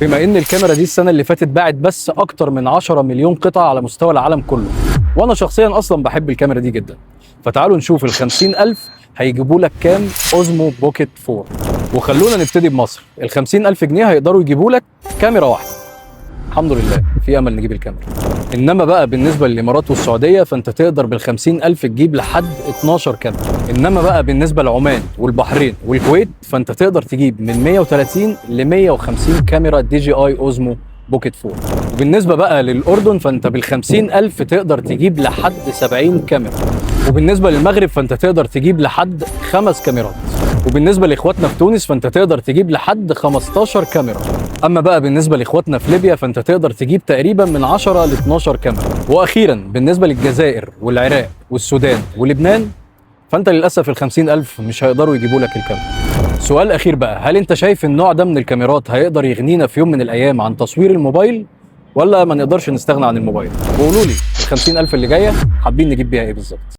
بما ان الكاميرا دي السنة اللي فاتت باعت بس اكتر من 10 مليون قطعه على مستوى العالم كله، وانا شخصيا اصلا بحب الكاميرا دي جدا. فتعالوا نشوف ال 50,000 هيجيبوا لك كام اوزمو بوكيت 4. وخلونا نبتدي بمصر. ال 50,000 جنيه هيقدروا يجيبوا لك كاميرا واحدة، الحمد لله في امل نجيب الكاميرا. انما بقى بالنسبة للامارات والسعودية فانت تقدر بال 50,000 تجيب لحد 12 كاميرا. انما بقى بالنسبة لعمان والبحرين والكويت فانت تقدر تجيب من 130 ل 150 كاميرا دي جي اي اوزمو بوكيت 4. وبالنسبة بقى للاردن فانت بال 50,000 تقدر تجيب لحد 70 كاميرا. وبالنسبة للمغرب فانت تقدر تجيب لحد 5 كاميرات. وبالنسبة لاخواتنا في تونس فانت تقدر تجيب لحد 15 كاميرا. اما بقى بالنسبة لاخواتنا في ليبيا فانت تقدر تجيب تقريبا من 10 ل 12 كاميرا. واخيرا بالنسبة للجزائر والعراق والسودان ولبنان فانت للاسف ال 50,000 مش هيقدروا يجيبوا لك الكاميرا. سؤال اخير بقى، هل انت شايف النوع ده من الكاميرات هيقدر يغنينا في يوم من الايام عن تصوير الموبايل، ولا ما نقدرش نستغنى عن الموبايل؟ وقولوا لي ال 50,000 اللي جاية حابين نجيب بيها ايه بالظبط.